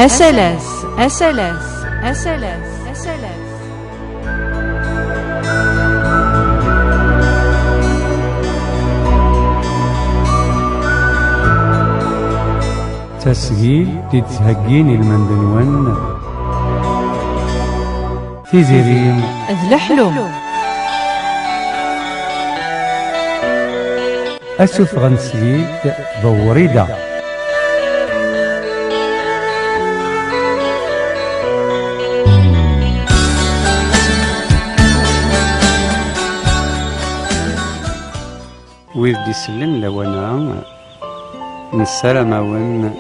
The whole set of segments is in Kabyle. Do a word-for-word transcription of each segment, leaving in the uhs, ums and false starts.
Asalas, asalas, asalas, asalas. Tasgilt i d-ttheggin i lmend-nwen Tiziri d Leḥlu. Asufeɣ n Slit d Wrida. Wid d-isellen lawan-a, nessaram-awen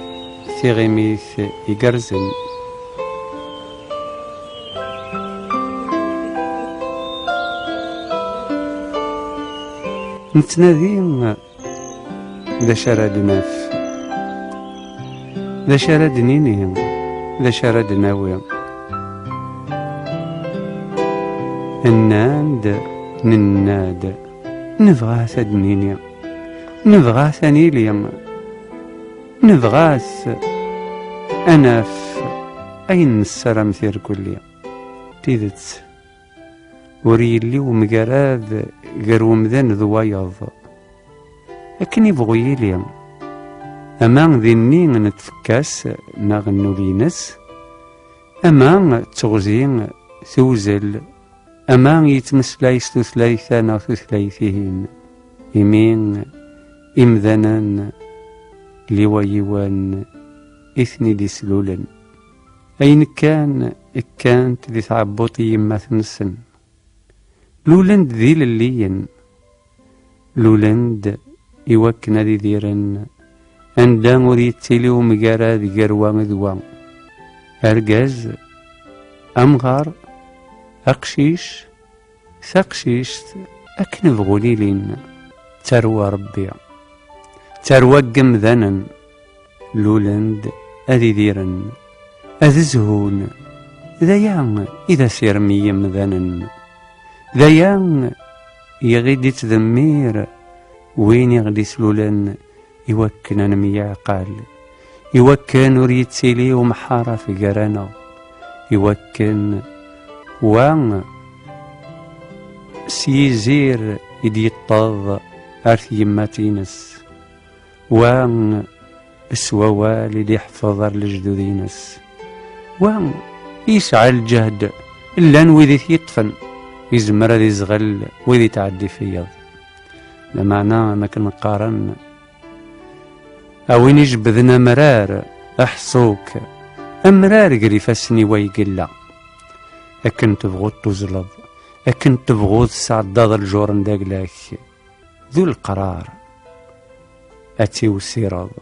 tiɣimit igerrzen. Nettnadi d acu ara d-naf, d acu ara d-nini, d acu ara d-nawi. Nnan-d, nenna-d, nebɣa-t ad d-nini, nebɣa-t ad nili, nebɣa-t ad naf ayen nessaram tirkelli. Tidet, ur yelli umgarad gar umdan d wayeḍ. Akken ibɣu yili, ama d inni n tfekka-s neɣ n ul-ines, ama d teɣzi tewzel, ama yettmeslay s tutlayt-a neɣ tutlayt-ihin, imi imdanen liwa yiwen i ten-id-islulen. Ayen kkan, kkant di tɛebbuṭ n yemmat-nsen. Lulen-d d ilelliyen. Lulen-d iwakken ad idiren anda ur yettili umgarad gar wa d wa. Argaz, amɣar, aqcic, taqcict, akken bɣun ilin, d tarwa Rebbi, d tarwa n yemdanen. Lulen-d ad idiren, ad zhun. D aya i d asirem n yemdanen. D aya i ɣ-id-ittdemmir win i ɣ-d-islulen, iwakken ad nemyeɛqal, iwakken ur yettili umḥaraf gar-aneɣ, iwakken wa s yizir i d-yeṭṭeḍ ar tyemmat-ines, wa s wawal i d-iḥfeḍ ar lejdud-ines, wa yesɛa lǧehd, llan wid i t-yeṭṭfen, izmer ad izɣel wid i tɛeddi feyyeḍ. Lameɛna, am akken qqaren, a win ijebbden amrar, aḥṣu-k, amrar ger ifassen-iw ay yella. Akken tebɣuḍ tuzzleḍ, akken tebɣuḍ tesɛeddaḍ lǧur n dagla-k, d uleqrar. Ad tiwsireḍ,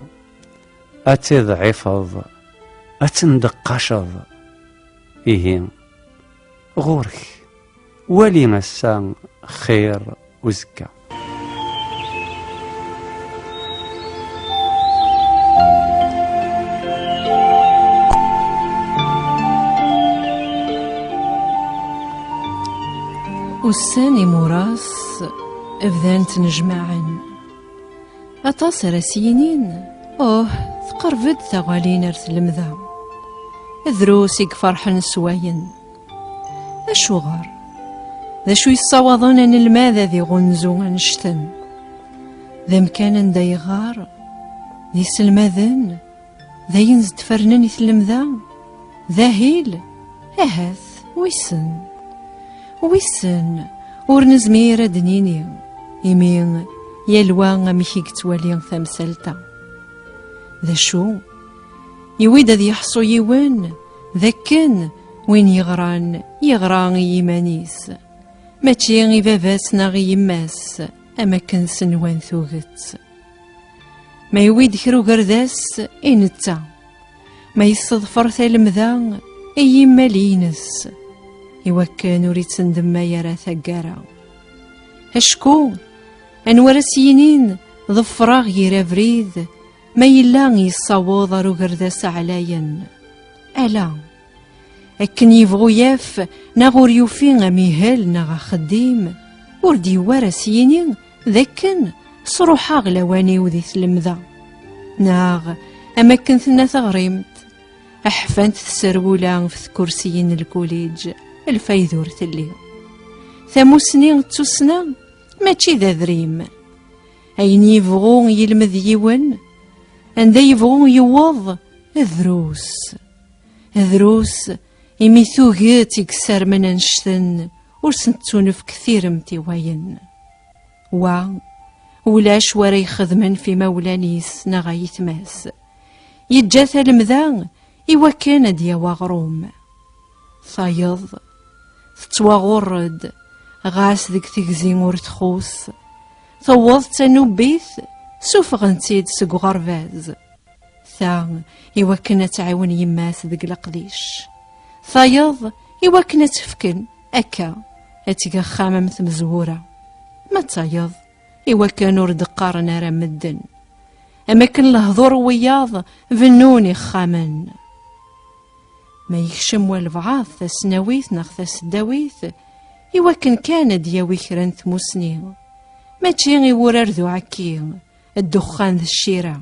ad tiḍɛifeḍ, ad tendeqqaceḍ. Ihi, ɣur-k, wali ass-a xir uzekka. Ussan imuras bdan ttnejmaɛen. Aṭas ara s-yinin, uh, tqerreb-d taɣalin ar tlemda. Drus i iferḥen s wayen. Acuɣer? D acu yessawaḍen anelmad ad iɣunzu annect-en? D amkan anda yeɣɣar, d iselmaden, d ayen s-d-fernen i tlemda? D ahil? Ahat, wissen. Wissen, ur nezmir ad d-nini, imi yal wa amek i yettwali tamsalt-a. D acu? Iwi-d ad yeḥṣu yiwen, d akken win yeɣran, yeɣra i yiman-is. Mačči i baba-s neɣ i yemma-s, am akken s-nwan tuget. Ma yewwi-d kra ugerdas i netta, ma yesseḍfer talemda i yimal-ines, iwakken ur ittendemmay ara taggara. Acku, anwa ara s-yinin ḍefreɣ yir abrid, ma yella yessaweḍ ar ugerdas ɛlayen? Ala. Akken yebɣu yaf, neɣ ur yufi amihel neɣ axeddim, ur d-yewwi ara s-yini d akken sruḥeɣ lawan-iw di tlemda. Neɣ, am akken tenna teɣrimt, Ḥfant tserwula ɣef tkursiyin n lkuliǧ, lfayda ur telli. Tamusni d tussna mačči d adrim. Ayen yebɣu yelmed yiwen, anda yebɣu yewweḍ, drus. Drus, imi tuget i yessarmen annect-en ur sen-tettunefk tiremt i wayen. Wa, ulac wara ixedmen f imawlan-is neɣ ayetma-s. Yeǧǧa talemda i wakken ad d-yawi aɣrum. Tayeḍ, tettwaɣurr-d, ɣas deg tegzi ur txuṣ. Tewweḍ d tanubbit, suffɣen-tt-id seg uɣerbaz. Ta, i wakken ad tɛiwen yemma-s deg leqdic. Tayeḍ, i wakken ad tt-fken, akka, ad teg axxam am tmezwura. Ma d tayeḍ, i wakken ur d-qqaren ara medden. Am akken lehdur n wiyaḍ bennun ixxamen. Ma yekcem walebɛaḍ tasnawit neɣ taseddawit, i wakken kan ad d-yawi kra n tmusni. Mačči i wurar d uɛekki, ddexxan d ccira.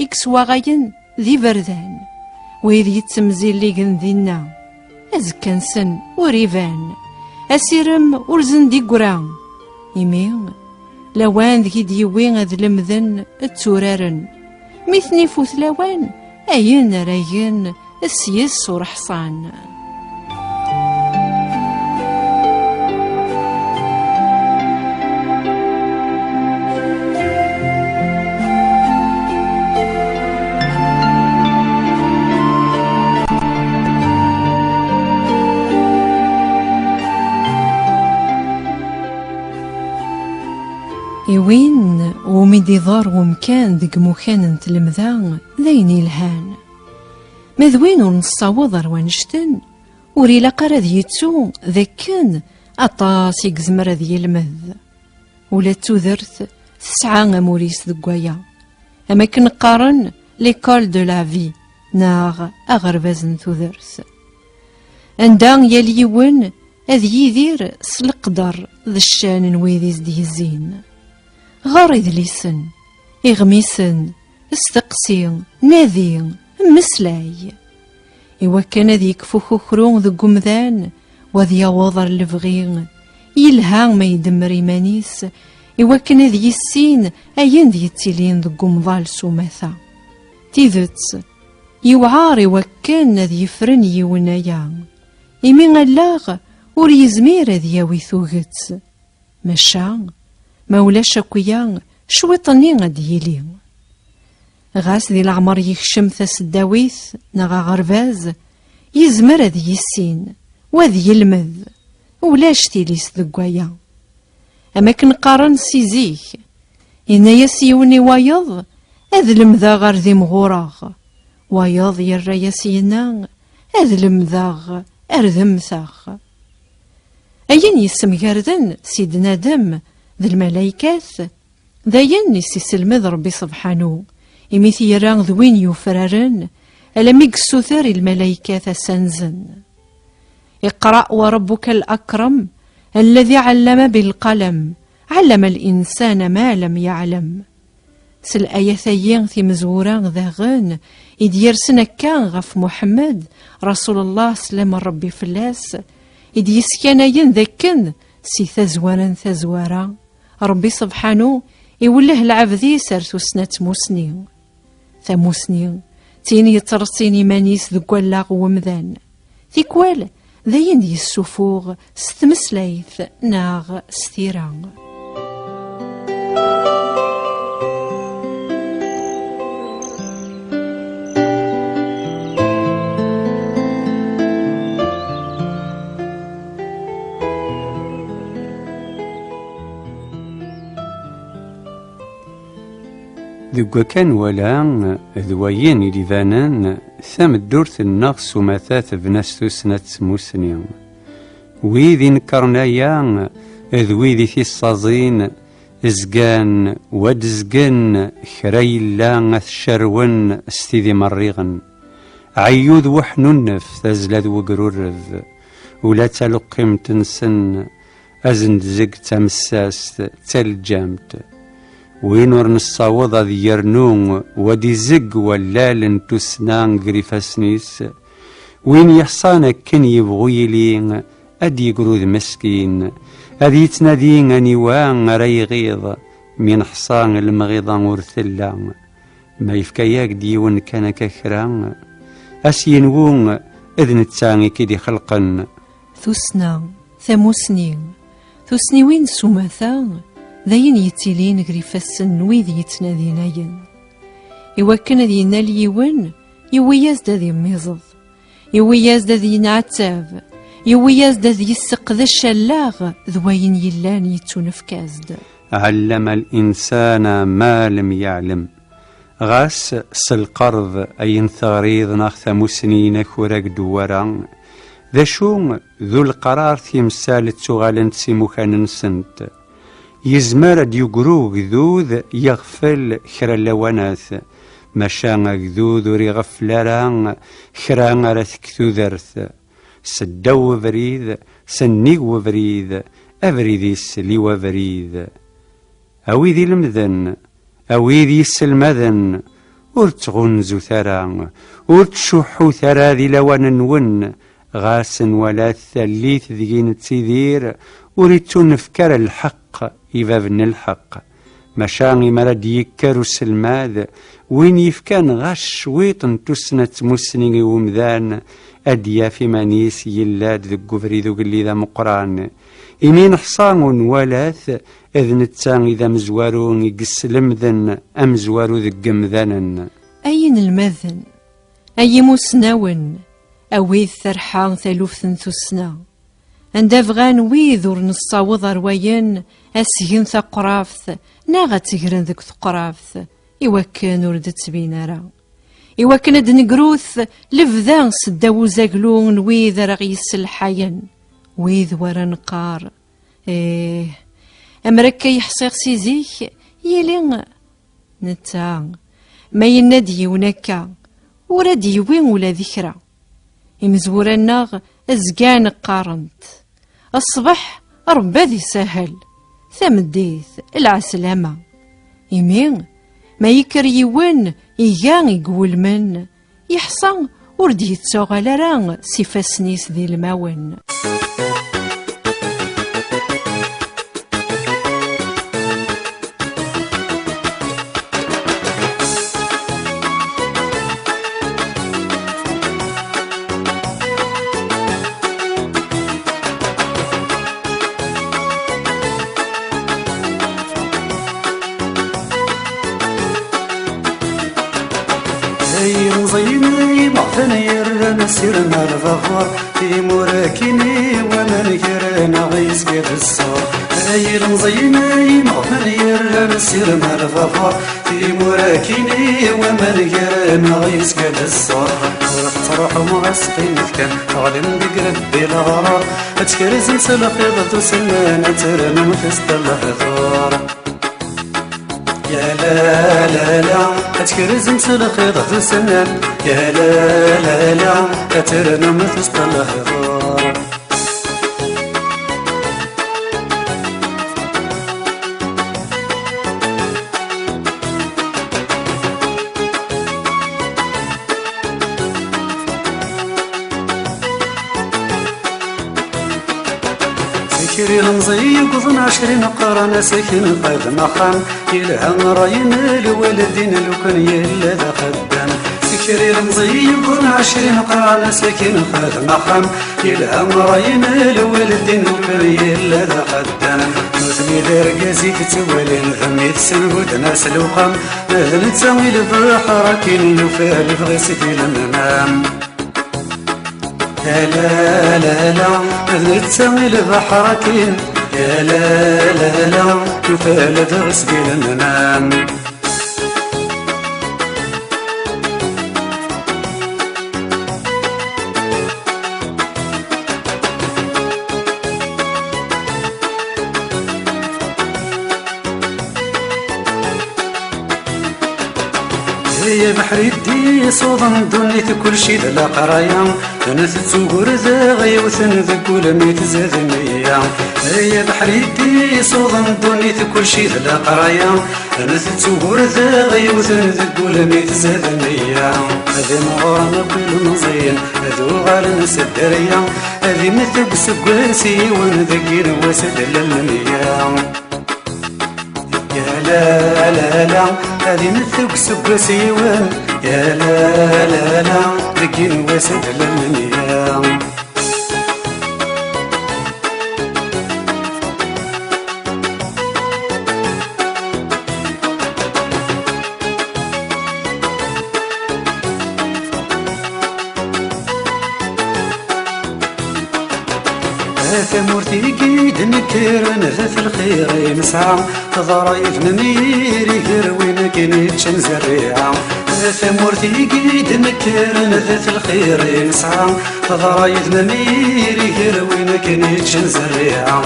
I yeswaɣayen d iberdan, wid yettemzilligen dinna, azekka-nsen ur iban, asirem ur sen-d-iggra. Imi, lawan deg i d-yewwi ad lemden, tturaren. Mi ten-ifut lawan, ayen ara gen s yes ur ḥṣan. I win umi d-iḍer wemkan deg imukan n tlemda, d ayen yelhan. Ma d win ur nessaweḍ ar wannect-en, ur ilaq ara ad yettu d akken aṭas i yezmer ad yelmed. Ula d tudert tesɛa amur-is deg waya, am akken qqaren l'école de la vie, neɣ aɣerbaz n tudert, anda yal yiwen ad yidir s leqder d ccan n wid i s-d-yezzin. Ɣer idlisen, iɣmisen, steqsi, nadi, mmeslay. Iwakken ad yekfu kukru deg umdan, u ad yaweḍ ar lebɣi, yelha ma idemmer iman-is, iwakken ad yissin ayen d-yettilin deg umḍal s umata. Tidet, yewɛer iwakken ad yefren yiwen aya, imi allaɣ ur yezmir ad yawi tuget. Maca, ma ulac akk-ya, cwiṭ-nni ad d-yili. Ɣas di leɛmer yekcem taseddawit neɣ aɣerbaz, yezmer ad yissin, u ad yelmed, ulac tilist deg waya. Am akken qqaren si zik, yenna-yas yiwen i wayeḍ, "Ad lemdeɣ ar d imɣureɣ." Wayeḍ yerra-yas yenna, "Ad lemdeɣ ar d mmteɣ." Ayen yessemgarden Sidna Adem d lmalaykat, d ayen i s-iselmed Ṛebbi Sebḥanu, imi t-yerra d win yufraren, alammi yessuter i lmalaykat ad s-anzen. اقرأ وربك الأكرم الذي علم بالقلم، علم الإنسان ما لم يعلم. S layat-agi timezwura daɣen i d-yersen akka ɣef Muḥemmed, Rasulullah, slam n Ṛebbi fell-as, i d-yeskanayen d akken si tazwara n tazwara, Ṛebbi Sebḥanu iwelleh lɛebd-is ar tussna n tmusni. Tamusni d tin yettreṣṣin iman-is deg wallaɣ n wemdan. Tikwal d ayen d-yessufuɣ s tmeslayt neɣ s tira. Deg wakken wala d wayen i d-ibanen, tameddurt-nneɣ s umata tebna s tussna d tmusni. Wid inekkren aya d wid i t-issaẓin, zgan wa d-zgen kra yella ad t-cerwen s tid imerriɣen. Ɛeyyu d weḥnunef, tazla d wegrureb, ula d taluqqimt-nsen, azen-d zeg d tamessast d taleǧǧamt. Win ur nessaweḍ ad yernu u ad izegg wallal n tussna ger ifassen-is, win yeḥṣan akken yebɣu yili, ad d-yegru d meskin, ad yettnadi aniwa ara iɣiḍ, mi neḥṣa lemɣiḍa ur tella. Ma yefka-yak-d yiwen kan akka kra, a s-yenwu d netta i k-id-ixelqen. Tussna, tamusni, tussniwin s umata, d ayen yettilin ger ifassen n wid yettnadin ayen. Iwakken ad yennal yiwen, yewwi-yas-d ad immiẓeḍ, yewwi-yas-d ad yenɛettab, yewwi-yas-d ad yesseqdec allaɣ d wayen yellan yettunefk-as-d. Ɛellama l-insana ma lem yeɛlem. Ɣas s lqerb ayen teɣriḍ neɣ tamusni-inek ur ak-d-wwara, d acu d uleqrar timsal ttuɣalent s imukan-nsent. Yezmer ad d-yegru ugdud yeɣfel kra n lawanat, maca agdud ur iɣeffel ara kra ara tekk tudert. S ddaw ubrid, s nnig ubrid, abrid-is liw abrid. A wid ilemden, a wid yesselmaden, ur ttɣunzut ara, ur ttcuḥḥut ara di lawan-nwen, ɣas nwalat tallit deg i nettidir, ur ittunefk ara lḥeqq i bab n lḥeqq. Maca imi ara d-yekker uselmad, win yefkan ɣas cwiṭ n tussna d tmussni i umdan, ad d-yaf iman-is yella-d deg ubrid ugellid ameqqran. Imi neḥṣa ur nwala-t, d netta i d amezwaru i yeslemden amezwaru deg yemdanen. Ay inelmaden, ay imusnawen, a wid terḥa taluft n tussna, anda bɣan wid ur nessaweḍ ar wayen ad sgen taqrabt neɣ ad tt-gren deg teqrabt, iwakken ur d-ttbin ara, iwakken ad d-negrut lebda s ddaw uzaglu n wid ara ɣ-yesselḥayen, wid wara neqqar, ih, amer akka i ḥṣiɣ si zik, yili netta, ma yenna-d yiwen akka, ur ad d-yewwi ula d kra. Imezwura-nneɣ zgan qqaren-t: "Ṣṣbeḥ, Ṛebbi ad isahel, tameddit, lɛeslama." Imi, ma yekker yiwen, iga i iwulmen, yeḥṣa ur d-yettuɣal ara s ifassen-is d ilmawen. Ay ilemẓiyen, ay imeɣban yerran asirem ar lbabuṛ, timura-kini waman gren-aɣ yezga-d ṣṣuṛ. Ay ilemẓiyen, ay imeɣban yerran asirem ar lbabuṛ, timura-kini waman gren-aɣ yezga-d ṣṣuṛ. Ur tettruḥum ɣas qqimet kan, teɣlim deg Rebbi leɣrur, ad tkerzem s lxiḍ d usennan, ad ternum tesṭel lehdur. Ya la la la, ad tkerzem s lxiḍ d usennan. Ya la la la, ad ternum tesṭel lehdur. Kker ilemẓi yewwḍen ɛecrin qqaren-as akken xedm axxam, yelha ṛṛay n lwaldin lukan yella d axeddam. Kker ilemẓi yewwḍen ɛecrin qqaren-as akken xedm axxam, yelha ṛṛay n lwaldin lukan yella d axeddam. Nutni d argaz i tettwalin, d mmi-tsen budden-as lewqam, ma d netta i lbeḥr akken yufa lebɣi-s di lemnam. Ya la la la, d netta i lbeḥr akin. Ya la la la, yufa lebɣi-s di lemnam. Ay abeḥri d-isuḍen ddunit, kulci d laqraya, ntett ugur daɣ yiwten deg wul mi tzad nniya. Ay abeḥri d-isuḍen ddunit, kulci d laqraya, ntett ugur daɣ yiwten deg wul mi tzad nniya. Ad imɣuren akk ilmeẓyen, ad uɣalen s dderya, ad imet deg useggas yiwen deg yiwen wass ad d-lal lemya. Ya la la la, ad imet deg useggas yiwen. Ya la la la, deg yiwen wass ad d-lal lemya. A tamurt i d-nekkren, d at lxir i nesɛa, teḍra yid-m mi iriger win akken iččan zerriɛa. A tamurt i d-nekkren, d at lxir i nesɛa, teḍra yid-m mi iriger win akken iččan zerriɛa.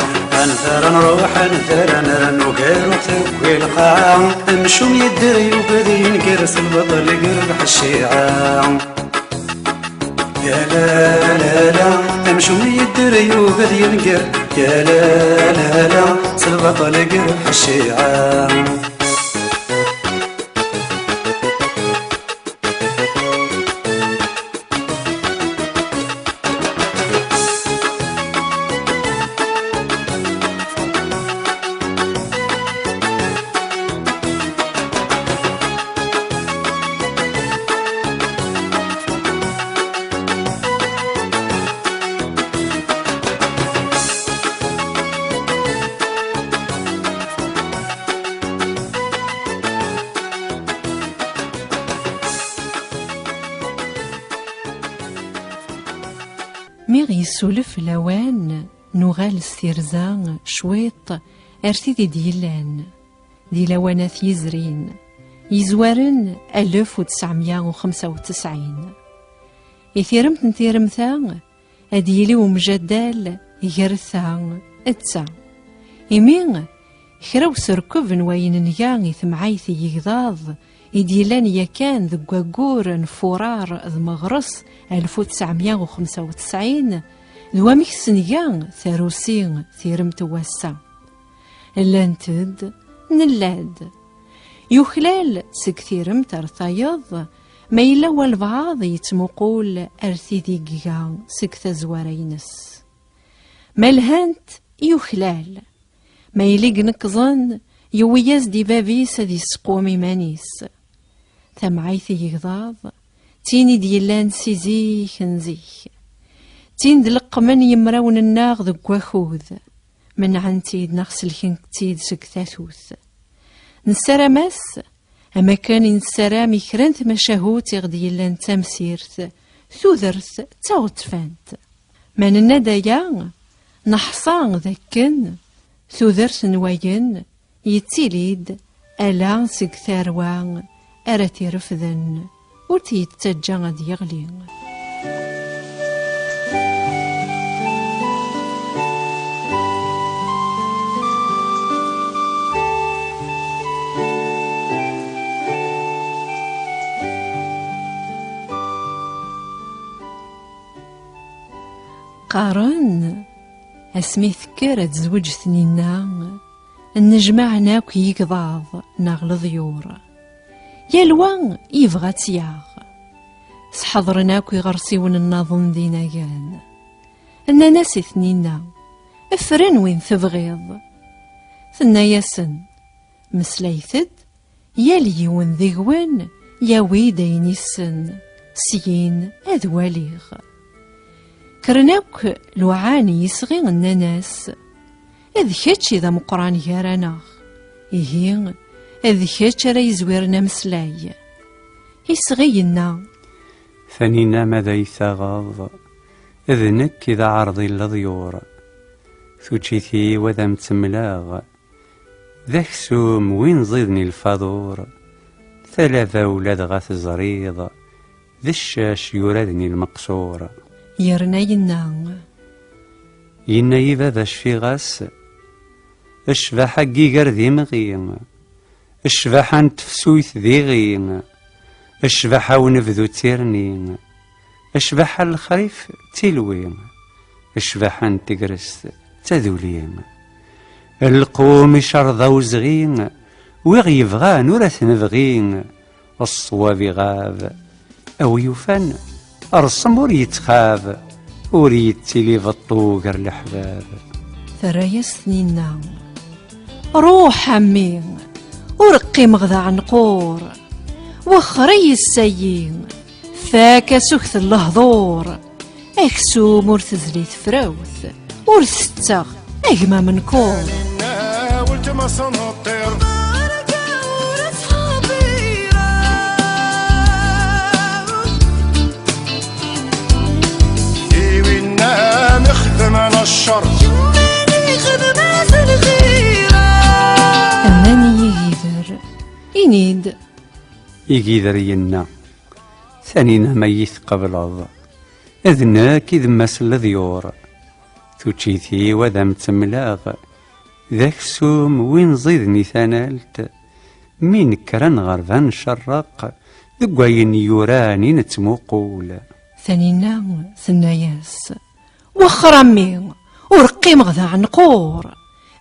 Anda ara nruḥ, anda ara nerr, nugar ur tewwi lqaɛa. Amcum yedder yugad yenger, s lbaṭel iger lḥecciɛa. Ya la la la, amcum yedder yugad yenger. Ya la la la, s lbaṭel iger lḥecciɛa. Mi ɣ-yessulef lawan, nuɣal s tirza cwiṭ ar tid i d-yellan di lawanat yezrin, yezwaren alef u tesɛemya u xemsa u tesɛin. I tiremt n tiremt-a, ad yili umjaddal gar ta d ta. Imi, kra userkeb n wayen nga i temɛayt n yegḍaḍ i d-yellan yakan deg waggur n Furar d Meɣres alef u tesɛemya u xemsa u tesɛin, d wamek s-nga tarusi tiremt n wass-a. Llant-d, nella-d. Yuklal seg tiremt ar tayeḍ, ma yella walbeɛḍ yettmuqul ar tid i iga seg tazwara-ines. Ma lhant, yuklal. Ma yella i inekkẓen, yewwi-yas-d i bab-is ad yesseqwem iman-is. Tamɛayt i yegḍaḍ, d tin i d-yellan si zik n zik. D tin d-leqqmen yimrawen-nneɣ deg wakud. Menɛen-tt-id neɣ selken-tt-id seg tatut. Nessaram-as, am akken i nessaram i kra n tmacahut i ɣ-d-yellan d tamsirt, tudert d taɣettfant. Ma nenna-d aya, neḥṣa d akken tudert n wayen yettili-d ala seg tarwa ara t-irefden, ur t-yettaǧǧa ad yeɣli. Qqaren, asmi tekker ad tezweǧ Tninna, nnejmaɛen akk yigḍaḍ neɣ leḍyur. Yal wa yebɣa ad tt-yaɣ. Sḥeḍren akk iɣersiwen nnaḍen d inagan. Nnan-as i Tninna, fren win tebɣiḍ. Tenna-yasen, meslayet-d, yal yiwen deg-wen yawi-d ayen issen, syin ad waliɣ. Kkren akk luɛan i yisɣi, nnan-as, d kečč i d ameqqran gar-aneɣ. Ihi, d kečč ara yezwiren ameslay. Isɣi yenna, Tanina, ma d ay taɣeḍ, d nekk i d aɛerḍi n leḍyur. Tuččit-iw ad am-tt-mleɣ. D aksum win ẓiden i lfaḍur, talaba ula dɣa teẓriḍ, d ccac yuraden i lmeqsur. Yerna yenna, yenna-yi baba cfiɣ-as, ccbaḥa n yiger d imɣi, ccbaḥa n tefsut d iɣi, Ccbaḥa n unebdu d tirni, ccbaḥa n lexrif d tilwi, ccbaḥa n tegrest d taduli. Lqum icerḍ awezɣi, wi ɣ-yebɣan ur at-nebɣi, ṣṣwab iɣab. A wi yufan, rṣem ur yettxab, ur yettili beṭṭu gar leḥbab. Terra-yas Tninna: "Ruḥ a mmi, ur qqimeɣ d aɛenqur, wexxer-iyi ssayi, fak asuget n lehdur, aksum ur tezli tefrawt, ur tetteɣ a gma Menkur." Weltma-s n ṭṭir. I winna mi xedmen ccer. Aman i yigider, ini-d. Igider yenna: "Tanina, ma iyi-tqebleḍ, d nekk i d mass n leḍyur. Tuččit-iw ad am-tt-mleɣ d aksum win ẓiden i tanalt, mi nekkren ɣer da ncerreq, deg wayen yuran i nettmuqul." Taninna tenna-yas: "Wexxer a mmi, ur qqimeɣ d aɛenqur.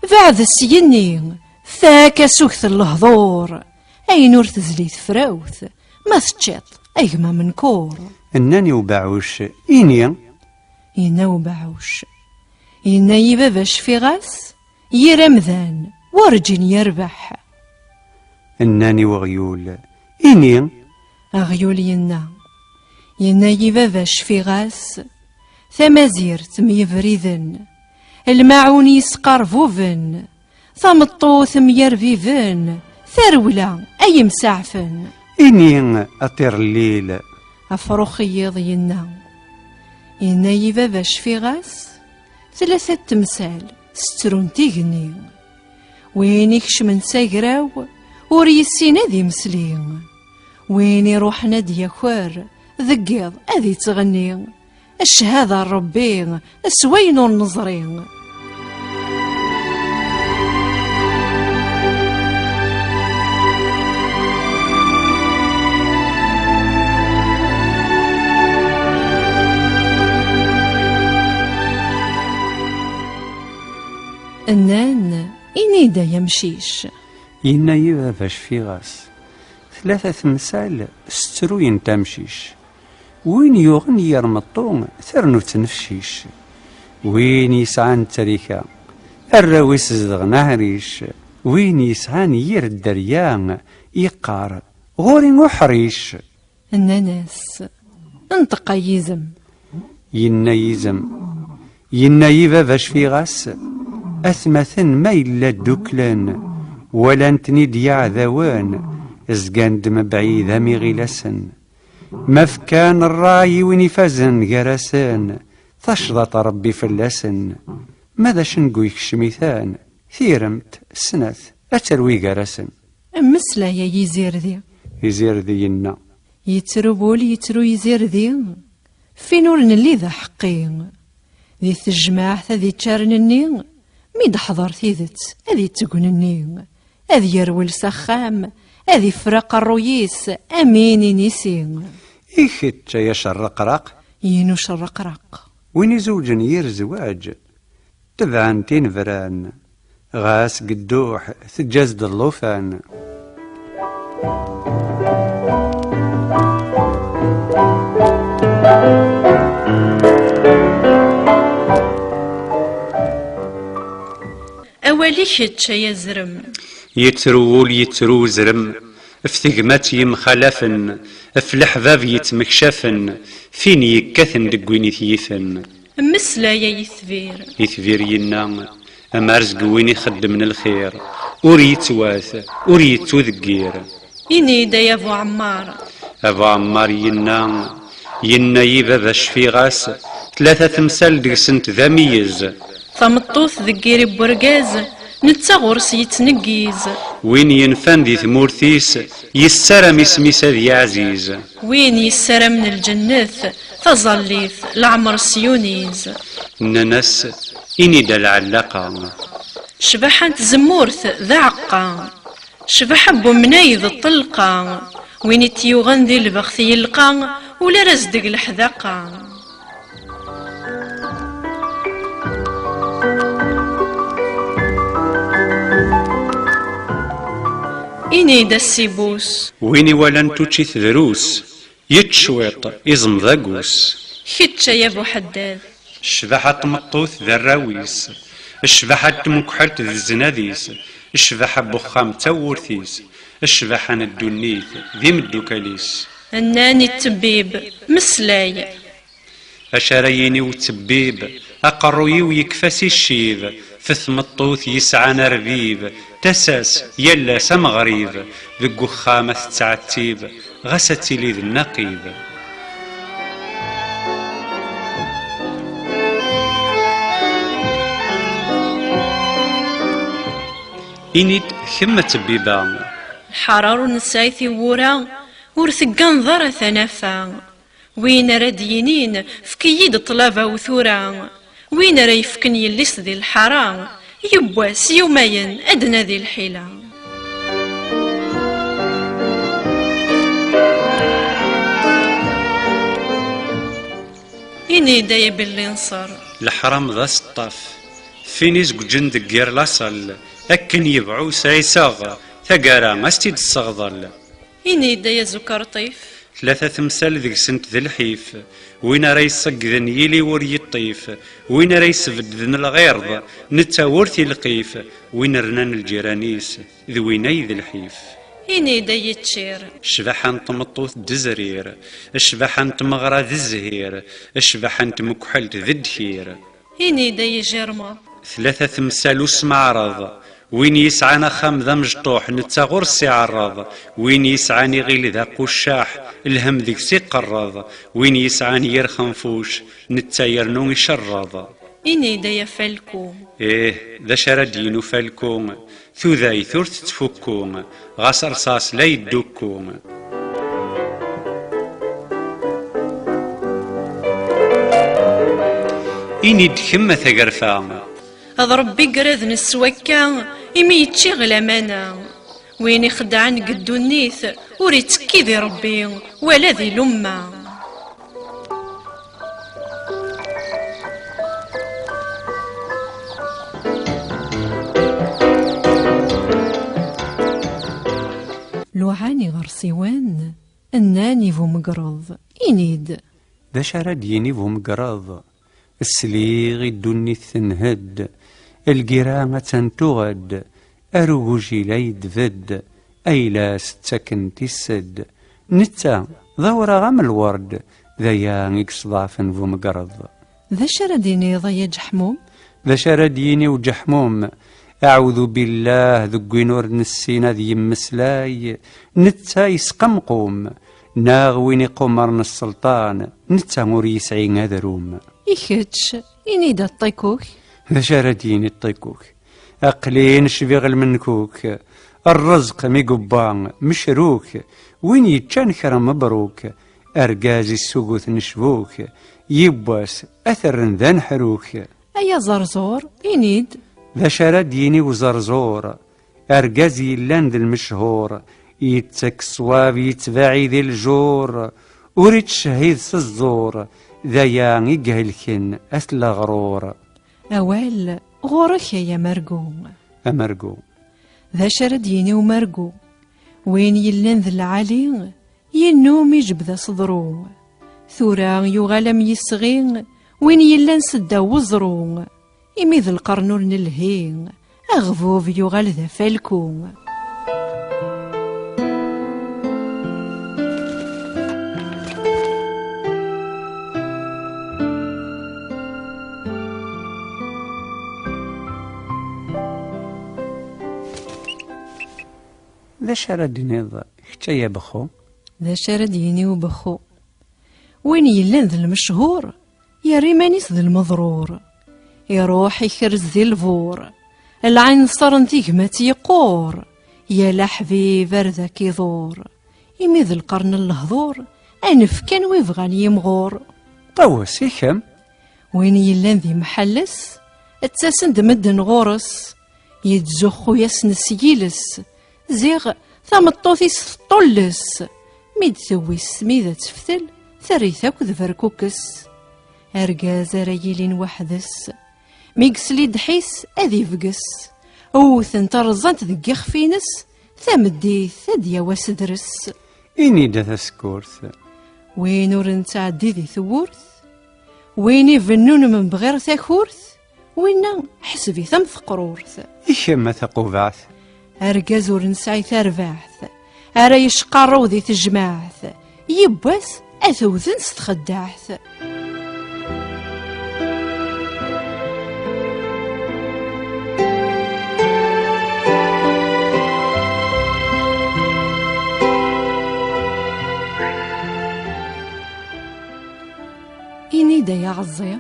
Beɛd syenni, fak asuget n lehdur. Ayen ur tezli tefrawt, ma teččiḍ a gma Menkur." Nnan i ubeɛɛuc: "Ini." Yenna ubeɛɛuc: "Yenna-yi baba cfiɣ-as, yir amdan werǧin yerbeḥ." Nnan i weɣyul: "Ini." Aɣyul yenna: "Yenna-yi baba cfiɣ-as, tamazirt myebriden, lmaɛun yesqerbuben, tameṭṭut myerbiben, tarewla ay imsaɛfen." "Ini a ṭirellil." Afrux yiḍ yenna: "Yenna-yi baba cfiɣ-as, tlata n temsal settrun tigenni. Win ikecmen s agraw ur yessin ad imesli. Win iruḥen ad d-yaker deg yiḍ ad ittɣenni. Cchada n Ṛebbi s wayen ur neẓri." Nnan: "Ini-d ay amcic." Yenna-yi baba cfiɣ-as, tlata temsal ssettruyent amcic. Win yuɣen yir meṭṭu ternu ttnefcic. Win yesɛan ttrika, arraw-is zedɣen aḥric. Win yesɛan yir dderya yeqqar: "Ɣur-i uḥric." Nnan-as: "Nṭeq ay izem." Yenna yizem: "Yenna-yi baba cfiɣ-as, atmaten ma yella dduklen, walan-ten-id yiɛdawen, zgan-d mebɛid am iɣilasen. Ma fkan ṛṛay i win ifazen gar-asen, tacḍaṭ Ṛebbi fell-asen. Ma d acengu ikcem-iten, tiremt, snat, ad terwi gar-asen." Mmeslay ay izirdi. Izirdi yenna: "Yettru wul, yettru izirdi, fin ur nelli d aḥeqqi. Di tejmaɛt ad iččar nenni, mi d-ḥḍer tidet ad itteg nenni. Ad yerwel s axxam, ad iffer aqerruy-is am win inisi." I kečč ay acerreqraq? Yinu cerreqraq. Win izewǧen yir zzwaǧ, tebɛen tinebran, ɣas deg dduḥ teǧǧa-s-d llufan. Awal i kečč, ay azrem. Yettru wul, yettru uzrem, f tegmat yemxalafen, f leḥbab yettmekcafen, fin yekkaten deg win i t-yifen. Mmeslay ay itbir. Itbir yenna: "Amar zg win ixeddmen lxir, ur yettwat, ur yettudeggir." Ini-d ay Abu Ɛemmar. Abu Ɛemmar yenna: "Yenna-yi baba cfiɣ-as, tlata temsal deg-sent d ameyyez." Tameṭṭut deg yiri n urgaz, netta ɣur-s yettneggiz. Win yenfan di tmurt-is, yessaram isem-is ad yeɛziz. Win yessaramen lǧennet, taẓallit, leɛmer s yuniz. Nnan-as: "Ini-d a lɛellaqa." Ccbaḥa n tzemmurt d aɛeqqa, ccbaḥa n wemnay d ṭṭelqa, Win i tt-yuɣen di lbext yelqa, ula ara s-deg leḥdaqa. Ini-d a ssibus. Win iwalan tuččit drus, yečč cwiṭ, iẓem d agus. Kečč ay abuḥeddad. Ccbaḥa n tmeṭṭut d arraw-is, ccbaḥa n tmekḥelt d zznad-is, ccbaḥa n wexxam d tawwurt-is, ccbaḥa n ddunit d imeddukal-is. Nnan i ttbib, meslay. Acu ara yini uttbib? Aqerruy-iw yekfa si ccib, f tmeṭṭut yesɛan arbib, tasa-s yal ass ameɣrib, deg uxxam ad tettɛettib, ɣas ad tili d nnaqib. Ini-d kemm a ttbib-a. Lḥaṛa ur nesɛi tiwwura, ur tegganeḍ ara tanafa. Win ara d-yinin, efk-iyi-d ṭṭlaba-w tura. Win ara yefken yelli-s di lḥara, yiwwas yumayen ad d-nadi lḥila. Ini-d ay abelli nṣer. Leḥram d aseṭṭaf, fin izewǧen deg yir laṣel, akken yebɛu sɛiseɣ, taggara a s-tt-id-sseɣḍel. Ini-d ay azukerṭif. Tlata temsal deg-sent d lḥif, win ara yṣeggden yili ur yeṭṭif, win ara yesbedden lɣirḍ, netta ur t-ilqif, win rnan lǧiran-is, d win ay d lḥif. Ini-d ay iččir. Ccbaḥa n tmeṭṭut d zzrir, ccbaḥa n tmeɣra d zzhir, ccbaḥa n tmekḥelt d ddkir. Ini-d ay ijirmeḍ. Tlata temsal usmeɛreḍ, win yesɛan axxam d amecṭuḥ, netta ɣur-s iɛerreḍ, win yesɛan iɣil d aquccaḥ, lhem deg-s iqerreḍ, win yesɛan yir xenfuc, netta yernu icerreḍ. Ini-d ay afalku. Ih, d acu ara d-yini ufalku? Tudayt ur tettfukku, ɣas rṣas la yeddukku. Ini-d kemm a tagerfa. D Ṛebbi i iraden s wakka, imi yeččiɣ lamana. Win ixeddɛen deg ddunit, ur ittekki di Ṛebbi, wala di lumma. Luɛan iɣersiwen, nnan i bumegreḍ, ini-d. D acu ara d-yini bumegreḍ? Sliɣ i ddunit tenhed, lgira attan tuɣed, ar ugujil ay d-bedd, ayla s-ttaken tissed. Netta d awraɣ am lwerd, d aya i yesḍeɛfen bumegreḍ. D acu ara d-tiniḍ, ay aǧeḥmum? D acu ara d-yini uǧeḥmum? Aɛudu billah, deg win ur nessin ad yemmeslay, netta yesqemqum, neɣ win iqumren sselṭan, netta ur yesɛi adrum. I kečč, ini-d a ṭṭikuk. D acu ara d-yini ṭṭikuk? Aql-i necbiɣ lmenkuk, rrezq mi yewwa mecruk, win yeččan kra mebruk, argaz issuguten cbuk, yiwwas ad t-rren d aneḥruk. Ay aẓerẓur, ini-d. D acu ara d-yini uẓerẓur? Argaz yellan d lmechur, yettak ṣṣwab, yettbaɛi di lǧur, ur ittcehhid s ẓẓur, d aya i ihelken at leɣrur. Awal ɣur-k ay amergu. Amergu. D acu ara d-yini umergu? Win yellan d lɛali, yennum ijebbed aseḍru. Tura yuɣal am yisɣi, win yellan seddaw weẓru. Imi d lqern ur nelhi, aɣbub yuɣal d afalku. D acu ara d-tiniḍ kečč ay abexxu? D acu ara d-yini ubexxu? Win yellan d lmechur, yerra iman-is d lmeḍrur. Iruḥ ikerrez di lbur. Lɛinṣer n tigmat yeqqur. Yal aḥbib ar dak iḍur. Imi d lqern n lehdur, anef kan wi bɣan yimɣur. Ṭawes, i kemm? Win yellan d imḥelles, ttasen-d medden ɣur-s. Yettzuxxu-yasen s yiles. Ziɣ tameṭṭut-is teṭṭulles. Mi d-tewwi s smid ad teftel, terr-it akk d berkukes. Argaz ara yilin weḥd-s, mi yesli ddḥis ad ibges. Wwten-t rẓan-t deg yixef-ines, tameddit ad d-yawi asedres. Ini-d a tasekkurt. Win ur nettɛeddi di tewwurt, win ibennun menbɣir takurt, winna ḥseb-it am teqrurt. I kemm a taqubaɛt? Argaz ur nesɛi tarbaɛt, ara yecqarrew di tejmaɛt, yiwwas ad t-wten s txeddaɛt. Ini-d ay aɣeẓẓi.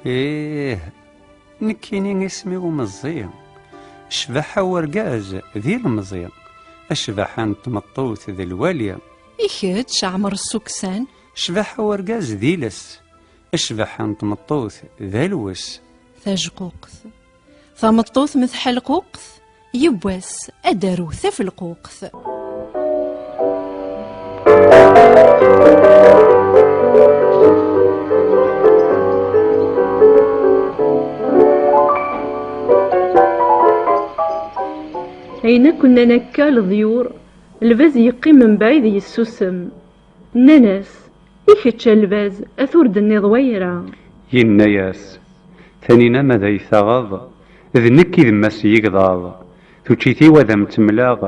Ih, nekkini isem-iw Meẓẓi. Ccbaḥa n urgaz d ilemẓi, ccbaḥa n tmeṭṭut d lwali. I kečč, Ɛmer Ssuksan? Ccbaḥa n urgaz d iles, ccbaḥa n tmeṭṭut d alwes. Tajquqt. Tameṭṭut metḥelquqt, yiwwas ad d-arew tafelquqt. Ayen akk nnan akka leḍyur, lbaz yeqqim mebɛid yessusem. Nnan-as: "I kečč a lbaz, at ur d-tenniḍ wayra?" Yenna-yas: "Tanina, ma d ay taɣeḍ, d nekk i d mass yigḍaḍ. Tuččit-iw ad am-tt-mleɣ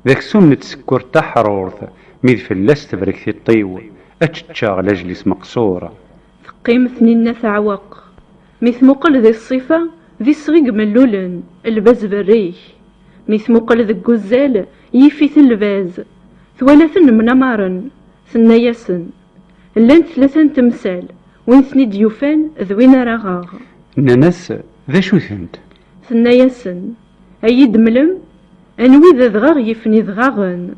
d aksum n tsekkurt taḥrurt, mi d fell-as tebrek tiṭ-iw, ad tt-ččeɣ lajel-is meqṣur." Teqqim Tninna teɛweq. Mi tmuqel di ṣṣifa, d iseɣ i imellulen, lbaz berrik. Mi tmuqel deg uzzal, yif-iten lbaz. Twala-ten mnamaren, tenna-yasen: "Llant tlata n temsal, win ten-id-yufan d win ara aɣeɣ." Nnan-as: "D acu-tent?" Tenna-yasen: "Ay idemlem, anwi d adɣaɣ yifen idɣaɣen?"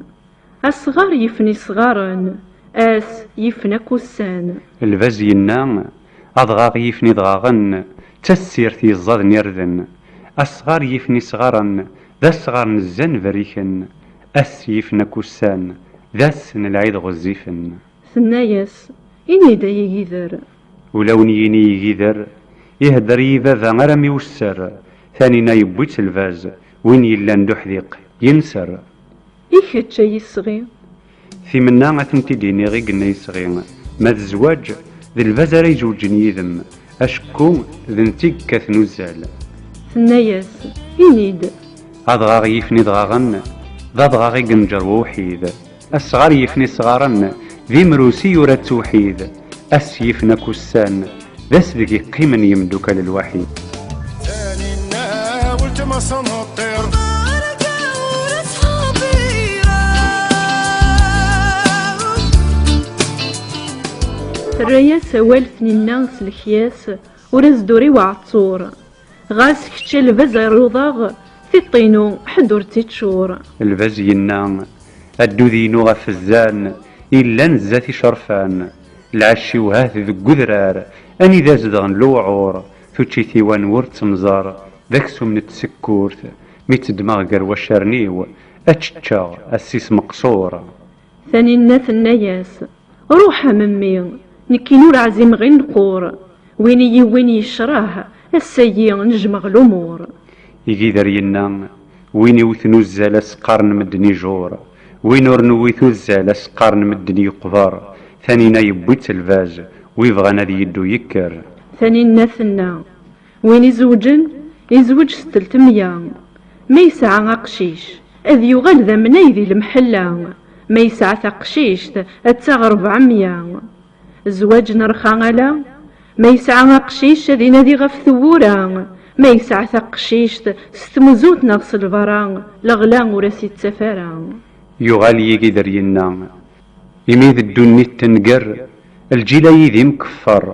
Asɣar yifen isɣaren, ass yifen akk ussan. Lbaz yenna: "Adɣaɣ yifen idɣaɣen, d tassirt yeẓẓaden irden. Asɣar yifen isɣaren, d asɣar n zzan berriken. Ass yifen akk ussan, d ass n lɛid ɣezzifen." Tenna-yas: "Ini-d ay igider." Ulawen yini yigider: "Ihedder-iyi baba arami usser, tanina yewwi-tt lbaz, win yellan d uḥdiq yenser." I kečč, ay isɣi? Timenna ad tent-id-iniɣ i yenna yisɣi, ma d zzwaǧ, d lbaz ara izewǧen yid-m, acku d netta i yekkaten uzzal. Tenna-yas: "Ini-d." Adɣaɣ yifen idɣaɣen, d adɣaɣ i yenǧer wewḥid. Asɣar yifen isɣaren, d imrusi yura ttewḥid. Ass yifen akk ussan, d ass deg yeqqimen yemdukal lwaḥid. Taninna, weltma-s n uṭṭir. Terra-yas awal Tninna s lekyas, ur as-d-uri uɛeṭṭur. Ɣas kečč a lbaz ay ruḍeɣ, tiṭ-inu ḥedd ur tt-iččur. Lbaz yenna: "Addud-inu ɣef zzan, illan zdat icerfan. Lɛecc-iw hat deg udrar, anida zedɣen lewɛur. Tuččit-iw anwur d temẓer, d aksum n tsekkurt. Mi tt-ddmeɣ gar waccaren-iw, ad tt-ččeɣ, ass-is meqṣur." Taninna tenna-yas: "Ruḥ a memmi, nekkini ur ɛzimeɣ i nnqur. Win i yiwwin yecreh, ass-agi nejmeɣ lumur." Igider yenna: "Win iwten uzzal, as-qqaren medden ijur. Win ur newwit uzzal, as-qqaren medden yeqber. Tanina yewwi-tt lbaz, wi bɣan ad yeddu yekker." Taninna tenna: "Win izewǧen, izweǧ s telt mya. Ma yesɛa aqcic, ad yuɣal d amnay di lemḥella. Ma yesɛa taqcict, ad taɣ rebɛemya. Zzwaǧ n rxa ala. Ma yesɛa aqcic, ad inadi ɣef tewwura. Ma yesɛa taqcict, s tmuzut neɣ s lbara, leɣla ur as-ittaf ara." Yuɣal yigider yenna: "Imi d ddunit tenger, lǧil-ayi d imkeffer.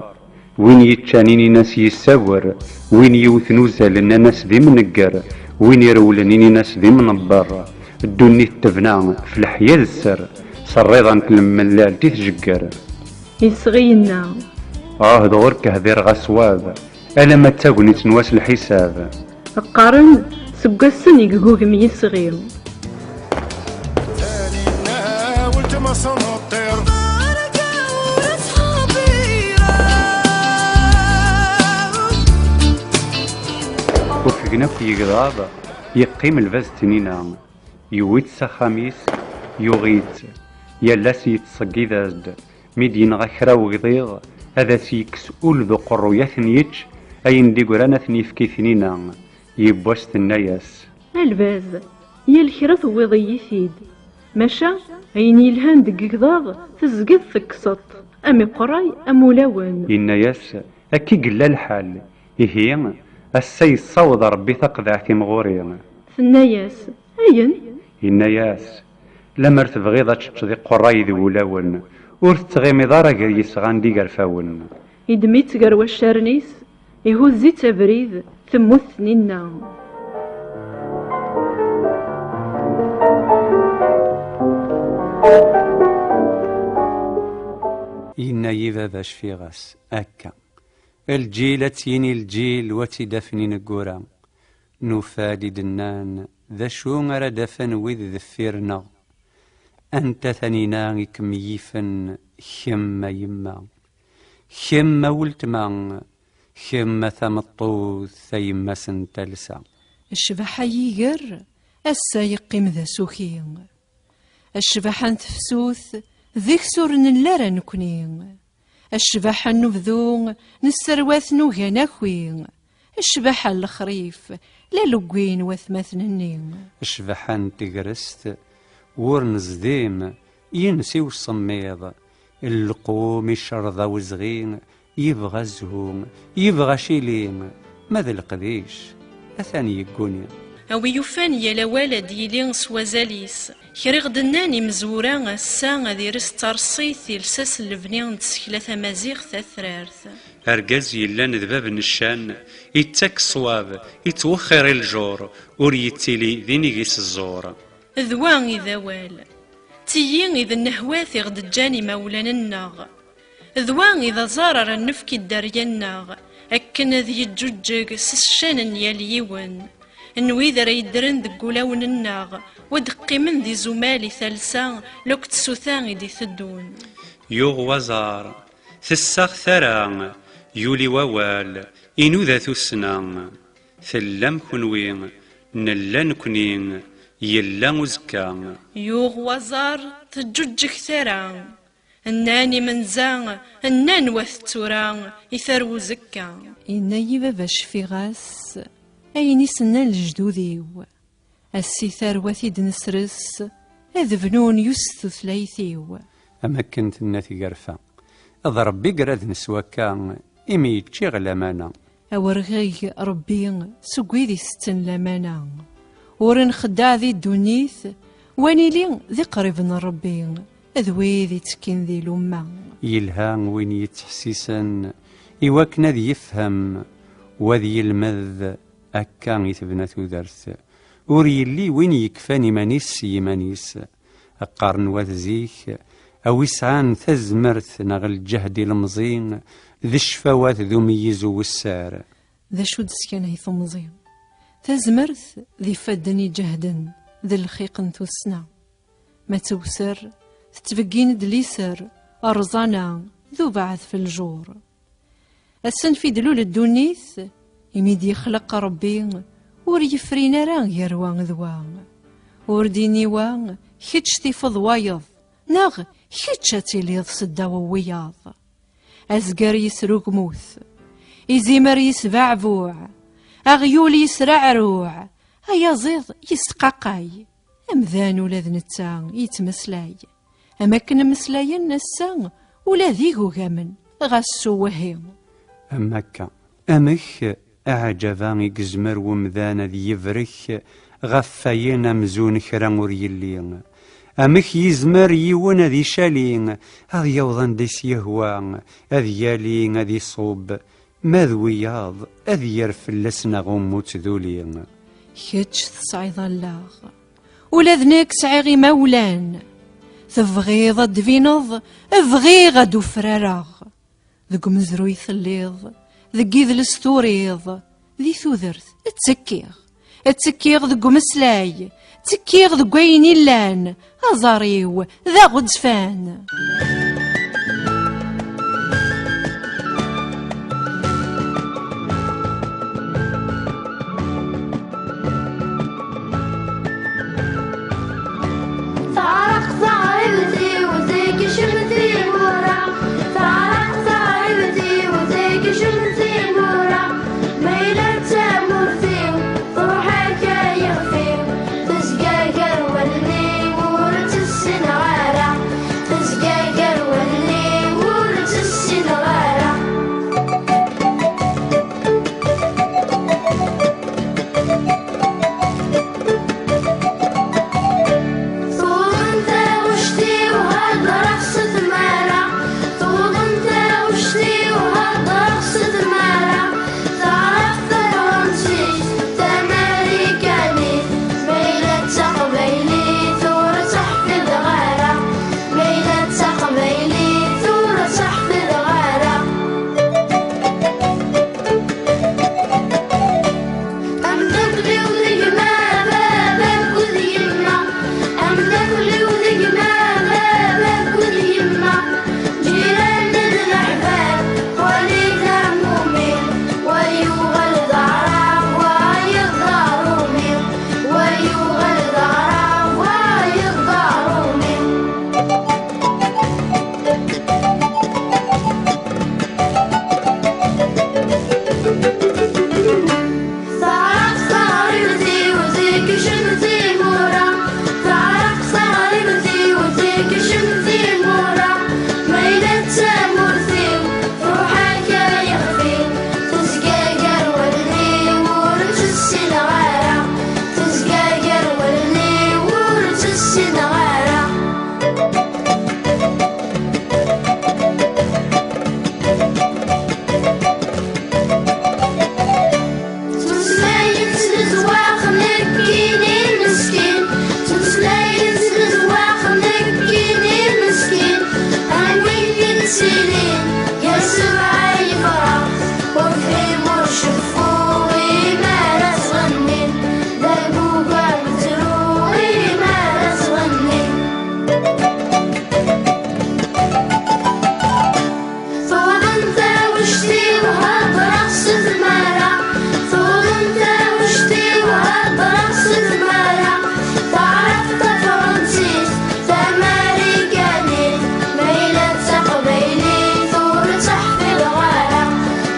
Win yeččan inin-as yessawer, win yewten uzzal nnan-as d imnegger, win irewlen inin-as d imnebber. Ddunit tebna f leḥya d sser, s rriḍa n tlemmellalt i tjegger." Isɣi yenna: "Ɛuhdeɣ ur k-hdireɣ aswab, alamma d tagnit n wass lḥisab." Qqaren seg wassen i yegugem yisɣi. Taninna, weltma-s Ufgen akk yegḍaḍ, yeqqim lbaz n tnina, yewwi-tt s axxam-is, yuɣ-itt, yal ass yettṣeggid-as-d, mi d-yenɣa kra wegḍiḍ, ad as-yekkes ul d uqerruy ad ten-yečč, ayen d-igran ad ten-yefk i tnina, yiwwas tenna-yas. A lbaz, yal kra tewwiḍ-iyi-t-id. Maca, ayen yelhan deg igḍaḍ, tezgiḍ tekkseḍ-t, am iqerray, am ulawen. Yenna-yas, akka i yella lḥal. Ihi, ass-a yessaweḍ Ṛebbi taqeḍɛt-im ɣur-i. Tenna-yas, ayen? Yenna-yas, lemmer tebɣiḍ ad teččeḍ iqerray d wulawen, ur tettɣimiḍ ara gar yesɣan d igerfawen. Iddem-itt gar waccaren-is, ihuzz-itt abrid, temmut tninna. Yenna-yi baba cfiɣ-as, akka. Lǧil ad tt-yini lǧil, wa tt-id-afen ineggura. Nufa-d i d-nnan, d acu ara d-afen wid deffir-nneɣ? Anta tanina i kem-yifen, kemm a yemma? Kemm a weltma, kemm a tameṭṭut, a yemma-s n talsa. Ccbaḥa yiger, ass-a yeqqim d asuki. Ccbaḥa n tefsut, deg-s ur nelli ara nekni. Ccbaḥa n unebdu, nesserwat nugi ad naki. Ccbaḥa n lexrif, la leggin watmaten-nni. Ccbaḥa n tegrest, ur nezdim, yensi usemmiḍ, lqum icerḍ awezɣi, yebɣa zzhu, yebɣa acili, ma d leqdic, atan yegguni. A wi yufan yal awal ad d-yili s wazal-is. Kra i ɣ-d-nnan imezwura ass-a ad ires d tareṣṣit i lsas n lebni n tsekla tamaziɣt tatrart. Argaz yellan d bab n ccan, ittak ṣṣwab, ittwexxir i lǧur, ur yettili d inigi s ẓẓur. D wa i d awal. D tiyi i d nnehwat i ɣ-d-ǧǧan imawlan-nneɣ. D wa i d aẓar ara nefk i dderya-nneɣ, akken ad yeǧǧuǧǧeg s ccan n yal yiwen, n wid ara yeddren deg wulawen-nneɣ, u ad d-qqimen d izumal i talsa, lakk d tsuta i d-iteddun. Yuɣ waẓar, tessaɣ tara, yuli wawal, inuda tussna. Tellam kenwi, nella nekni, yella uzekka. Yuɣ waẓar, teǧǧuǧǧeg tara. Nnan imenza, nnan wat tura, i tarwa uzekka. Yenna-yi baba cfiɣ-as, ayen i s-nnan lejdud-iw. Ass i tarwa i d-nesres, ad bnun yus tutlayt-iw. Am akken tenna tgerfa, d Ṛebbi i iraden s wakka, imi yeččiɣ lamana. Awer ɣig Ṛebbi seg wid itetten lamana. Ur nxeddeɛ di ddunit, wa nili d iqriben n Ṛebbi, d wid ittekkin di lumma. Yelha win yettḥessisen i wakken ad yefhem, u ad yelmed, akka i tebna tudert. Ur yelli win yekfan iman-is s yiman-is. Qqaren wat zik, a wi sɛan tazmert neɣ lǧehd ilemẓi, d ccfawat d umeyyez uwessar. D acu d-teskanay temẓi? Tazmert d ifadden iǧehden d lxiq n tussna. Ma tewser, tettbeggin-d liser, rẓana, d ubeɛd f lǧur. Asenf i d-lul ddunit, imi d-yexleq Ṛebbi, ur yefrin ara gar wa d wa. Ur d-ini wa, kečč tifeḍ wayeḍ, neɣ kečč ad tiliḍ seddaw n wiyaḍ. Azger yesrugmut, izimer yesbeɛbuɛ, aɣyul yesreɛruɛ, ayaẓiḍ yesqaqay. Amdan ula d netta yettmeslay. Am akken mmeslayen ass-a ula d igugamen, ɣas s uwehhi. Am akka. Amek, aɛǧaba i yezmer wemdan ad yebrek ɣef wayen amzun kra ur yelli? Amek yezmer yiwen ad icali, ad yaweḍ anda i s-yehwa, ad yali, ad iṣub, ma d wiyaḍ, ad yerr fell-as neɣ ummu tduli. Kečč tesɛiḍ allaɣ. Ula d nekk sɛiɣ imawlan. Tebɣiḍ ad d-tbineḍ? Bɣiɣ ad d-ufrareɣ. Deg umezruy telliḍ, deg idles turiḍ, di tudert ttekkiɣ. Ttekkiɣ deg umeslay, ttekkiɣ deg wayen illan, Aẓar-iw d aɣezzfan. Teɛreq teɣribt-iw, tekcem timura. Teɛreq teɣribt-iw, tekcem timura. Ma yella d tamurt-iw, truḥ akka yixef-iw. Tezga gar wallen-iw, ur tt-ssineɣ ara. Tezga gar wallen-iw, ur tt-ssineɣ ara. Tuḍen taɣect-iw, hedreɣ s tmara. Tuḍen taɣect-iw, hedreɣ s tmara. Taɛrabt tafransist, tamarikanit, ma yella d taqbaylit, ur tt-ḥfiḍeɣ ara. Ma yella d taqbaylit, ur tt-ḥfiḍeɣ ara. Ameddakel-iw d gma, baba akked yemma. Ameddakel-iw d gma, baba akked yemma. Ǧiran d leḥbab, wali d aɛmumi. Wa yuɣal d aɛrab, wayeḍ d aṛumi. Wa yuɣal d aɛrab, wayeḍ d aṛumi. Teɛreq teɣribt-iw, tekcem timura. Teɛreq teɣribt-iw, tekcem timura. Ma yella d tamurt-iw, truḥ akka yixef-iw. Tezga gar wallen-iw, ur tt-ssineɣ ara. Tezga gar wallen-iw, ur tt-ssineɣ ara. Ttmeslayen s lezwax, nekkini meskin. Ttmeslayen s lezwax, nekkini meskin. Am win yettilin gar sebɛa yefrax. Ur fhimeɣ ceffu imi ara ttɣennin. D aguga n ttru imi ara ttɣennin. Tuḍen taɣect-iw, hedreɣ s tmara. Tuḍen taɣect-iw, hedreɣ s tmara. Taɛrabt tafransist, tamarikanit, ma yella d taqbaylit, ur tt-ḥfiḍeɣ ara.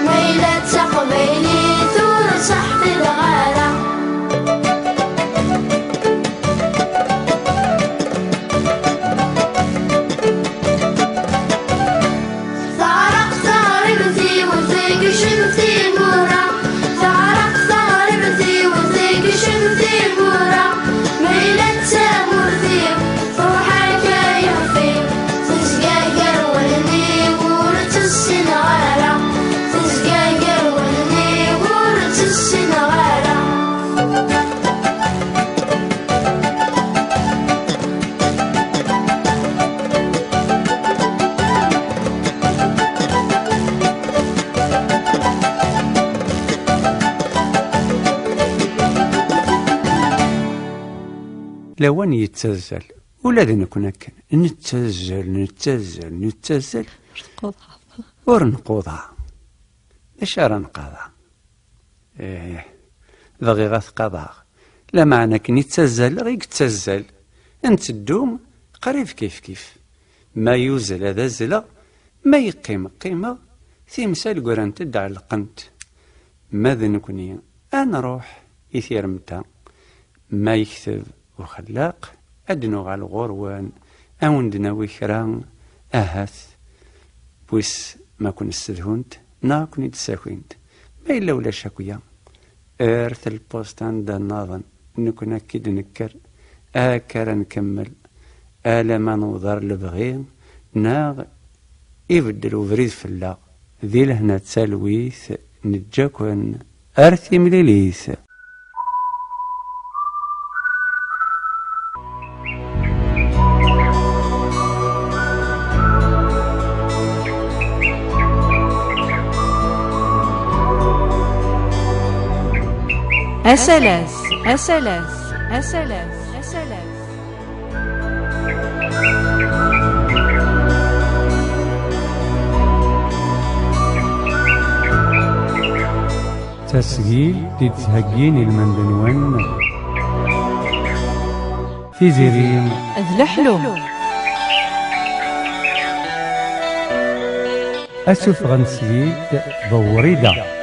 Ma yella d taqbaylit, ur tt-ḥfiḍeɣ ara. Teɛreq teɣribt-iw, tekcem timura. Teɛreq teɣribt-iw, tekcem timura. Ma yella d tamurt-iw, truḥ akka yixef-iw. Tezga gar wallen-iw, ur tt-ssineɣ ara. Tezga gar wallen-iw, ur tt-ssineɣ ara. Lawan yettazzal, ula d nekkni akken, nettazzal, nettazzal, nettazzal, ur nquḍa. D acu ara nqaḍa? Eh, bɣiɣ ad t-qaḍeɣ. Lameɛna akken i ttazzaleɣ i yettazzal. Ntteddu qrib kifkif. Ma yuzzel ad azzleɣ, ma yeqqim qqimeɣ, timsal grant-d ɛelqent. Ma d nekkni, ad nruḥ i tiremt-a. Ma yekteb uxellaq, ad d-nuɣal ɣur-wen, ad wen-d-nawi kra, ahat, wis ma ken-ssedhunt neɣ ken-id-ssakint. Ma yella ulac akya, err telpust anda nnaḍen, nekkni akka i d-nekker, akka ara nkemmel, alamma newweḍ ar lebɣi, neɣ ibeddel ubrid fell-aɣ. Di lehna d talwit, neǧǧa-ken ar timlilit. S L S, S L S, S L S, S L S. Tasgilt i d-ttheggin i lmend-nwen Tiziri d Leḥlu. Asufeɣ n tesgilt d Wrida.